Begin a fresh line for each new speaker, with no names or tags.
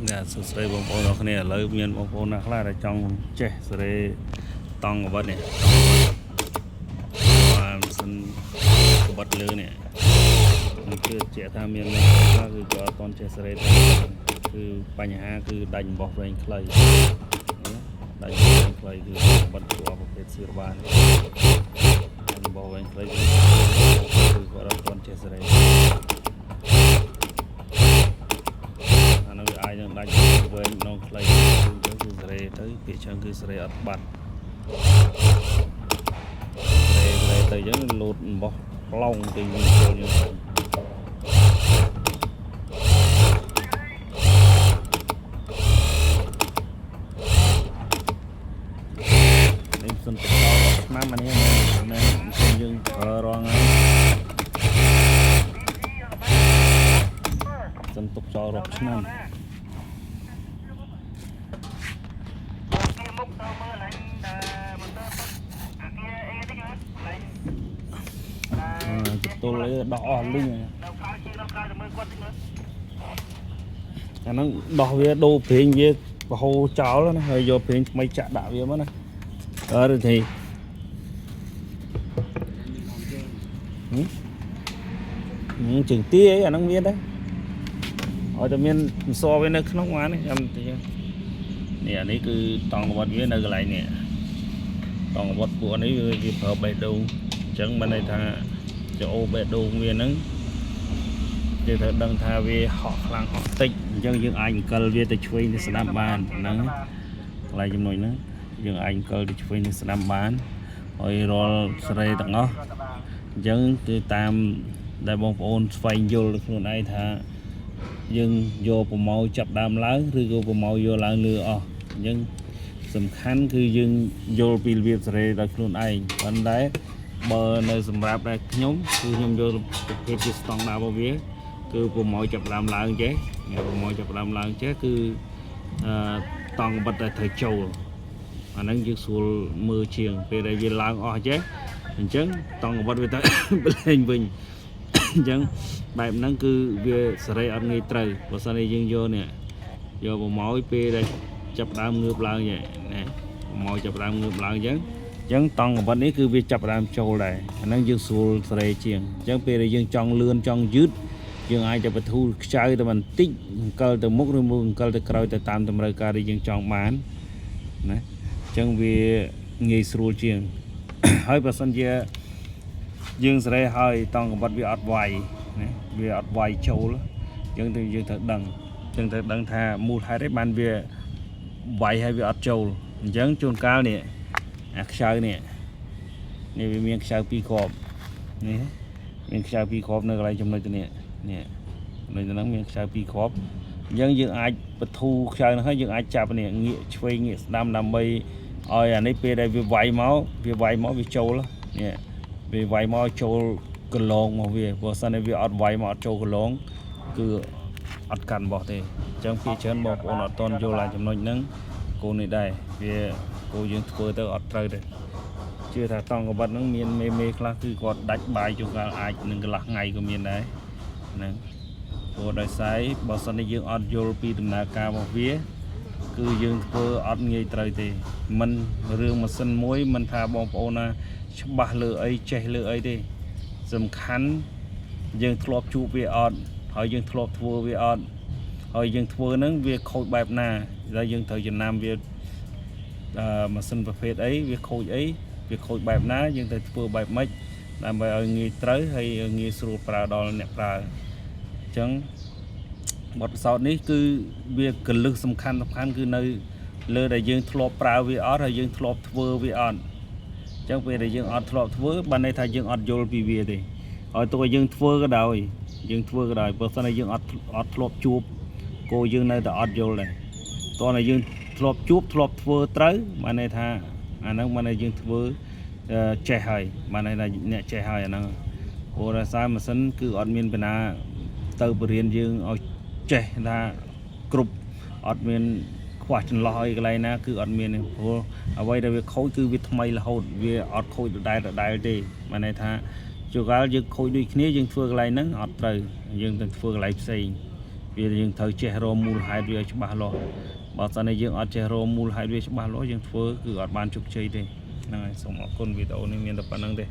នេះសួស្តីបងប្អូនអរគ្នាឥឡូវមានបងប្អូនណាខ្លះដែលចង់ចេះសេរីតង់កបិតនេះបានសិនកបិតលើនេះខ្ញុំជឿជាក់ថាមានបងប្អូនខ្លះគឺគាត់អត់ទាន់ចេះសេរីទេគឺបញ្ហាគឺដាច់អំបោះវែងខ្លីនេះដាច់អំបោះវែងខ្លីគឺកបិតពួកប្រភេទស៊ីរបានដាច់អំបោះវែងខ្លីគឺគាត់អត់ទាន់ចេះសេរី អានោះវាអាចនឹងដាច់វែងម្ដងខ្លីទៅគឺសេរីទៅពាក្យចឹងគឺសេរីអត់បាត់សេរីសេរីទៅចឹងលោតអំបោះប្លង់ទៅយើងចូលយើងនេះសិនទៅដល់ឆ្នាំអានេះមែនមែនយើងប្រើរាល់ថ្ងៃសិនទុកចោលរាប់ឆ្នាំ
មុខទៅមើលឡើងដែលមិនទៅអាគារអេតិចឡើង
អឺទល់អីដោះអស់លីង
នៅក្រៅជាងនៅក្រៅទៅមើលគាត់តិចមើល
អាហ្នឹងដោះវាដូរប្រេងវាបហូរចោលណាហើយយកប្រេងថ្មីចាក់ដាក់វាមកណាអឺឬទេហឹមជើងទាអីអាហ្នឹងមានដែរឲ្យតែមានម្សវានៅក្នុងបានចាំតិចនេះអានេះគឺតង់វត្តវានៅកន្លែងនេះតង់វត្តពួកនេះវាប្រើបេះដូងអញ្ចឹងមានន័យថាចូលបេះដូងវាហ្នឹង យើងត្រូវដឹងថាវាហក់ខ្លាំងហក់តិចអញ្ចឹងយើងអាចអង្គលវាទៅឆ្វេងទៅស្ដាំបានហ្នឹងកន្លែងចំណុចហ្នឹងយើងអាចអង្គលទៅឆ្វេងទៅស្ដាំបានហើយរាល់សេរីទាំងអស់អញ្ចឹងគឺតាមដែលបងប្អូនស្វែងយល់ខ្លួនឯងថាយើងយកប្រម៉ូចាប់ដើមឡើងឬក៏ប្រម៉ូយកឡើងលើអស់អញ្ចឹងសំខាន់គឺយើងយល់ពីរបៀបសេរីដោយខ្លួនឯងប៉ុន្តែបើនៅសម្រាប់ដែលខ្ញុំគឺខ្ញុំយកប្រភេទជាស្តង់ដាររបស់វា គឺប្រម៉ូចាប់ផ្ដើមឡើងចេះប្រម៉ូចាប់ផ្ដើមឡើងចេះគឺអឺតង់បិទតែត្រូវចូលអាហ្នឹងយើងស្រួលមើលជាងពេលដែលវាឡើងអស់ចេះអញ្ចឹងតង់បិទវាទៅ ប្លែងវិញអញ្ចឹងបែបហ្នឹងគឺវាសេរីអត់ងាយត្រូវបើសិនជាយើងយកនេះយកប្រម៉ូយពេលដែលចាប់ផ្ដើមងើបឡើងចេះណាប្រម៉ូយចាប់ផ្ដើមងើបឡើងអញ្ចឹងអញ្ចឹងតង់កបិតនេះគឺវាចាប់ផ្ដើមចូលដែរអាហ្នឹងយើងស្រួលសេរីជាងអញ្ចឹងពេលដែលយើងចង់លឿនចង់យឺត យើងអាចទៅបធូរខ្ចៅទៅបន្តិចអង្គលទៅមុខឬមួយអង្គលទៅក្រោយទៅតាមតម្រូវការដែលយើងចង់បានណាអញ្ចឹងវាងាយស្រួលជាង ហើយបើសិនជាយើងសេរីហើយតង់កំបិតវាអត់វាយណាវាអត់វាយចូលអញ្ចឹងទៅយើងត្រូវដឹងអញ្ចឹងត្រូវដឹងថាមូលហេតុអីបានវាវាយហើយវាអត់ចូលអញ្ចឹងជួនកាលនេះអាខ្ចៅនេះនេះវាមានខ្ចៅពីរគ្រាប់នេះមានខ្ចៅពីរគ្រាប់នៅកន្លែងចំណុចទៅនេះនេះ នៅក្នុងមានខ្ចៅពីរគ្រាប់អញ្ចឹងយើងអាចបធូរខ្ចៅហ្នឹងហើយយើងអាចចាប់នេះងាកឆ្វេងងាកស្ដាំដើម្បីឲ្យអានេះពេលដែលវាវាយមកវាវាយមកវាចូលនេះវាវាយមកចូលកន្លងមកវាព្រោះសិនតែវាអត់វាយមកអត់ចូលកន្លងគឺអត់កាន់បោះទេអញ្ចឹងពីច្រើនបងប្អូនអត់តន់យល់អាចំណុចហ្នឹងគោនេះដែរវាគោយើងធ្វើទៅអត់ត្រូវទេជឿថាតង់កបិតហ្នឹងមានមេមេខ្លះគឺគាត់ដាច់បាយជួនកាលអាចនឹងកន្លះថ្ងៃក៏មានដែរហ្នឹង ព្រោះដោយសារបើសិនជាយើងអត់យល់ពីដំណើរការរបស់វា គឺយើងធ្វើអត់ងាយត្រូវទេមិនរឿងម៉ាស៊ីនមួយមិនថាបងប្អូនណាច្បាស់លើអីចេះលើអីទេសំខាន់យើងធ្លាប់ជួបវាអត់ហើយយើងធ្លាប់ធ្វើវាអត់ហើយយើងធ្វើហ្នឹងវាខូចបែបណាហើយយើងត្រូវចំណាំវាអឺម៉ាស៊ីនប្រភេទអីវាខូចអីវាខូចបែបណាយើងត្រូវធ្វើបែបម៉េចដើម្បីឲ្យងាយត្រូវហើយងាយស្រួលប្រើដល់អ្នកប្រើអញ្ចឹង បទពិសោធន៍នេះគឺវាកលឹះសំខាន់សំខាន់គឺនៅលើដែលយើងធ្លាប់ប្រើវាអត់ហើយយើងធ្លាប់ធ្វើវាអត់អញ្ចឹងពេលដែលយើងអត់ធ្លាប់ធ្វើបានន័យថាយើងអត់យល់ពីវាទេហើយទោះឲ្យយើងធ្វើក៏ដោយយើងធ្វើក៏ដោយបើសិនតែយើងអត់អត់ធ្លាប់ជួបគោយើងនៅតែអត់យល់ដែរតោះតែយើងធ្លាប់ជួបធ្លាប់ធ្វើត្រូវបានន័យថាអាហ្នឹងបានន័យយើងធ្វើចេះហើយបានន័យថាអ្នកចេះហើយអាហ្នឹងព្រោះដោយសារម៉ាស៊ីនគឺអត់មានបណ្ណាទៅបរៀនយើងឲ្យ ចេះថាគ្រប់អត់មានខ្វះចន្លោះអីកន្លែងណាគឺអត់មានទេព្រោះអ្វីដែលវាខូចគឺវាថ្មីរហូតវាអត់ខូចដដែលដដែលទេបានន័យថាជួនកាលយើងខូចដូចគ្នាយើងធ្វើកន្លែងហ្នឹងអត់ត្រូវយើងទៅធ្វើកន្លែងផ្សេង វាយើងត្រូវចេះរកមូលហេតុវាឲ្យច្បាស់លាស់បើសិនជាយើងអត់ចេះរកមូលហេតុវាច្បាស់លាស់យើងធ្វើគឺអត់បានជោគជ័យទេហ្នឹងហើយសូមអរគុណវីដេអូនេះមានតែប៉ុណ្្នឹងទេ។